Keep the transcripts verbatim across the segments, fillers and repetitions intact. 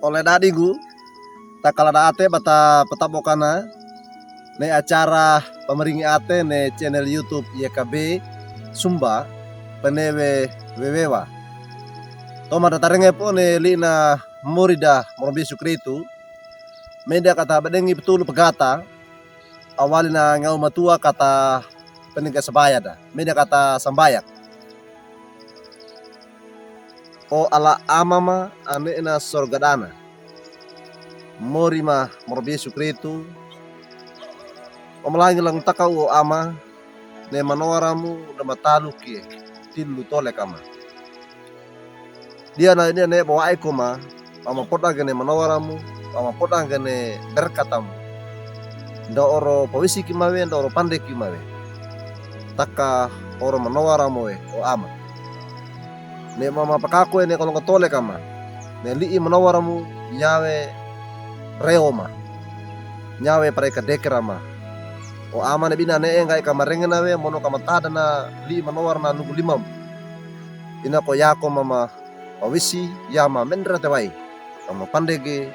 Ole dadinggu, takala da ate bata patabokan ne acara pamaringi ate ne channel YouTube Y K B Sumba, penewe wewewa. Toma da tarenge po ne lina mori da Morombe Yesu Kristu, meda kata badengi petulu pegata, awali na ngau matua kata peningga sabaya da. Meda kata sambaya. O ala Ama ma ane na sorga dana. Mori ma Morombe Yesu Kristu. O malangi lang takau o Ama, ne manowaramu da mataluki tilu tole kama. Dia na ini ne bawae koma, mama podange ne manowaramu, mama podange ne berkatamu. Nda oro pawisi ki mawe, nda oro pande ki mawe. Taka oro manowaramu we, o Ama. Ne mama pakakue ne kolongo tole kama. Ne lii manowaramu, nyawe reo ma. Nyawe pareka dekera ma. O Ama ne bina ne engai kama rengena we, mono kama tadana lii manowar na nugu limamu. Ina ko yako mama pawisi, yama mendra tewai. Kama pandege,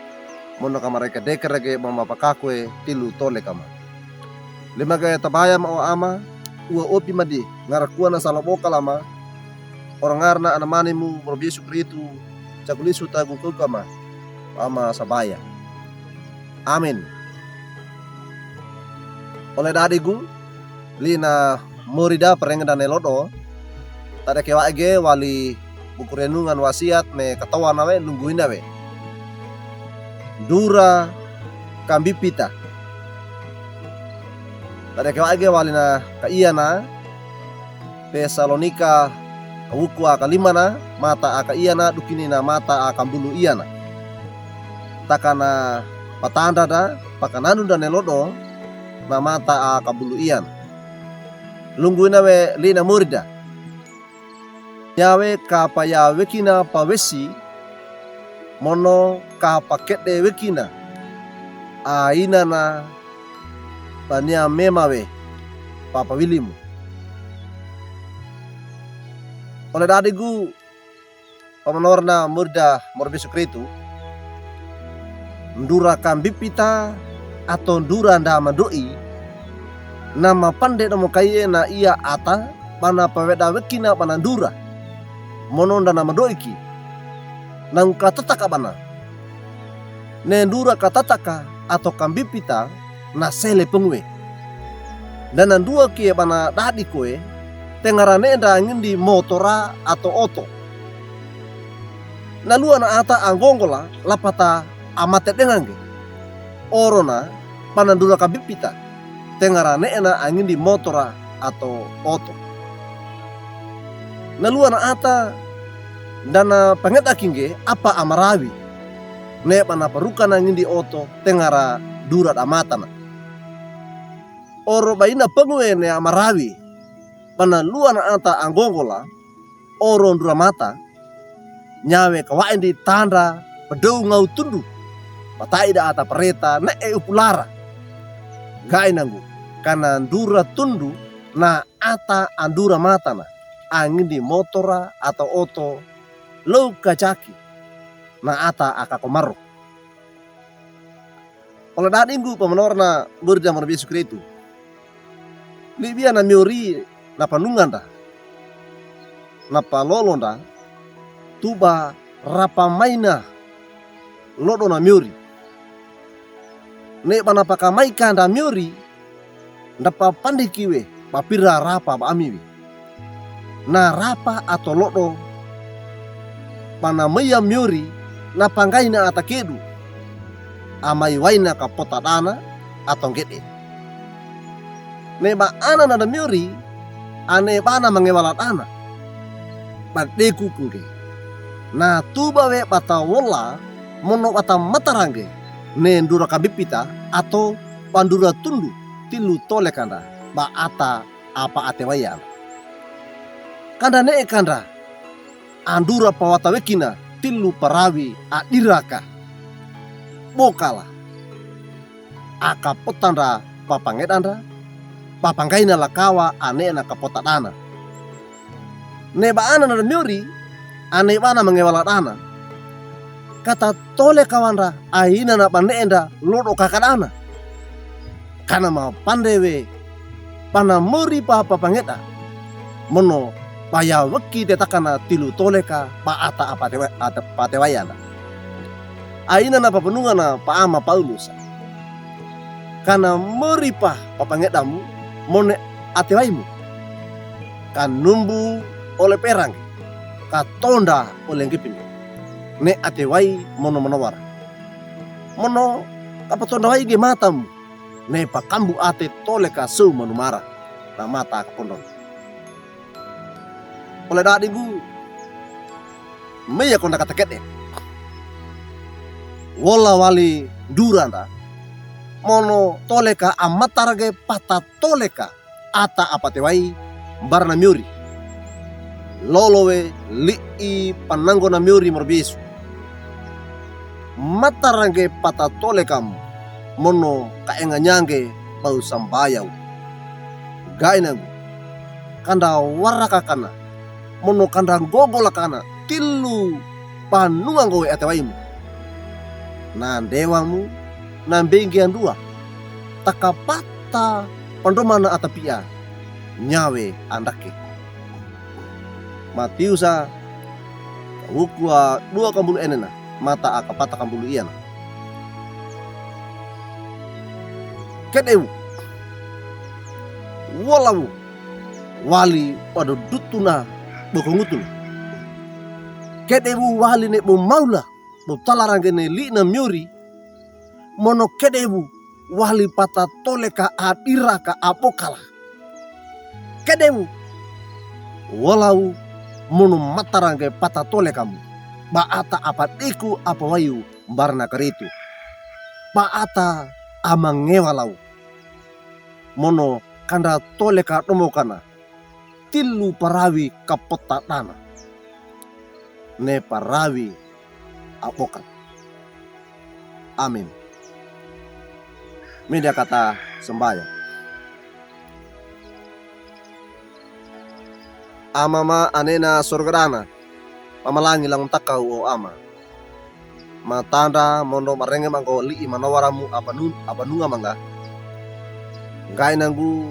mono kama reka dekera ge mama pakakue tilu tole kama. Lima ge tabaya ma o Ama, ua opi madi, ngara kuana sala boka lama, ora ngara na anamanimu, Morombe Yesu Kristu, cakulisu tagu kau kama, Ama sabaya. Amin. Ole dadinggu, lina mori da parengeda ne lodo, tadake wae ge wali buku renungan wasiat me katowana we lungguina we. Ndura kambipita. Tadake wae ge wali na kaiana, Tesalonika kawuku a kalimana, mata a kaiana, dukini na mata a kambulu iana. Takana patanda da, pakananu da ne lodo, na mata a kambulu iana. Lungguina we lina mori da. Nyawe kapayawekina pawisi, mono kapakede wekina, a inana pania mema we, papawilimu. Ole dadinggu, pamanowarna mori da Morombe Yesu Kristu, ndura kambipita ato ndura nda mandoi, na mapande na mokaie na ia ata, bana paweda wekina bana ndura. Mono nda na mandoi ki. Na ngka tataka bana. Ne ndura katataka ato kambipita na sele pengue. Nda na ndua kie bana dadikue, tengara ne nda ngindi motora ato oto. Na lua na ata anggongola lapata amate dengange. Oro na bana ndura kambipita. Tengara ne na angindi motora ato oto. Na lua na ata nda na pangeda kinge apa amarawi. Ne bana paruka na ngindi oto tengara ndura da matana. Oro baina pengue ne amarawi. Bana lua na ata anggongola, oro ndura mata, nyawe kawae ndi tanda, padou ngau tundu, patai da ata pareta, ne e upulara. Gaina nggu, kana ndura tundu, na ata andura matana, angindi motora ato oto, lou kajaki, na ata aka komaro. Ole dadinggu pamanowarna mori da Morombe Yesu Kristu. Libia na miori na panunganda. Na palolonda. Tuba rapa maina lodo na miori. Ne bana pakamaika nda miori. Nda papandiki we, papira rapa ba ami we. Na rapa ato lodo, bana maiya miori, na panggaina ata kedu. Amai waina kapota dana, ato ngede. Ne ba ana nda miori, ane bana mangewala dana. Ba deku kunge. Na tuba we bata wola, mono bata matarange, ne ndura kambipita, ato ba ndura tundu, tilu tole kanda, ba ata apa ate waya. Kanda ne kanda, andura pawata wekina, tilu parawi adiraka. Bokala. Aka potanda papangedanda, papanggaina lakawa ane na kapota dana. Ne ba ana nda miori, Ane bana mangewala dana. Kata toleka wandra, ainana bane'endra lodo kaka dana. Kana mapandre we, pana mori pa papangeda. Mono paya weki tetakana tilu toleka pa ata apatewa-, ata apatewayi andra. Ainana papanungana pa ama Paulusa. Kana mori pa papangedamu, mono atewayimu. Kanumbu ole perangge, katonda ole ngepinge. Ne atewayi mono manowara. Mono kapatondawayi ge matamu. Ne pakambu ate toleka sow manumara. Na mata kapondon. Ole dadi nggu, meya konda kata kede. Wola wali nduranda. Mono toleka amatarangge pata toleka ata apatewayi mbarana miori. Lolo we li'i panangona miori morobisu. Matarangge pata tolekamu, mono kaenganyangge bau sambayaw. Gaina nggu, kanda warakakana, mono kanda ngogolakana, tilu panunganggo we atewayimu. Na ndewamu, na mbenggi andua, takapata pandomana atapia, nyawe andake. Matiusa, kawuku a dua kambulu enena, mata akapata kambulu iana. Kedewu, wolawu, wali wadodutuna, bokongutuna. Kedewu wali ne bo maula, bo talarangge ne li'na miori, mono kedewu wali pata toleka adiraka abokala. Kedewu, wolawu mono matarangge pata tolekamu, ba ata apadeku apawayu mbarana karitu. Ba ata amangewalawu. Mono kanda toleka domokana. Tilu parawi kapota dana. Ne parawi abokal. Amin. Media kata sambaya. Ama ma anena sorga dana. Pamalangi langon takaw o Ama. Matandra mono marenge manggo li'i manowaramu abanu-, abanunga mangga. Gaina nggu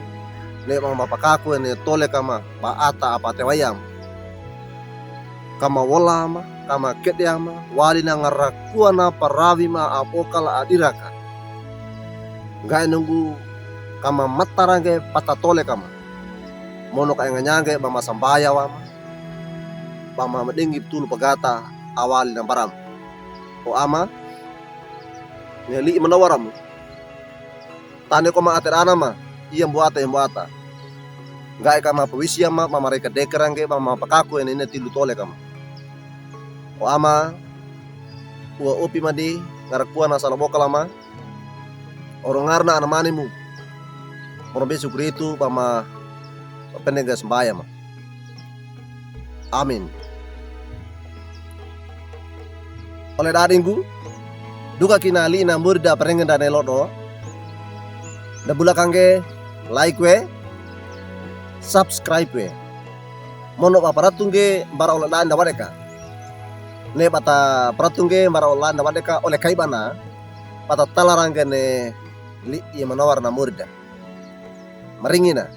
ne mapakaku ene toleka ma ba ata apatewayi ama. Kamawola ama, kamakede ama, wali na ngarakuana parawi ma abokala adiraka. Gaina nggu kamamatarangge pata toleka ma. Mono kaenganyangge ba masambaya wama. Ba mamadingi tulu pagata awali na mbaramu. O Ama, ne li'i manowaramu. Tane ko ma ate dana ma, iya mbuata, iya mbuata. Ga'i kama pawisi ama, ba mareka dekerangge, ba mapakaku ene ina tilu toleka ma. O Ama, uwa opi madi, ngarakuana sala bokala ma. Oro ngarana anamanimu. Moro Yesu Kristu ba ma pendenga sambaya ma. Amin. Ole dadi nggu, duka kina li'i na mori da parengenda ne lodo. Da bulakangge, like we, subscribe we. Mono ba paratungge mbara ole dadi da wadeka. Ne bata paratungge mbara ole dadi da wadeka ole kai bana. Bata talarangge ne li'i manowar na mori da. Maringina.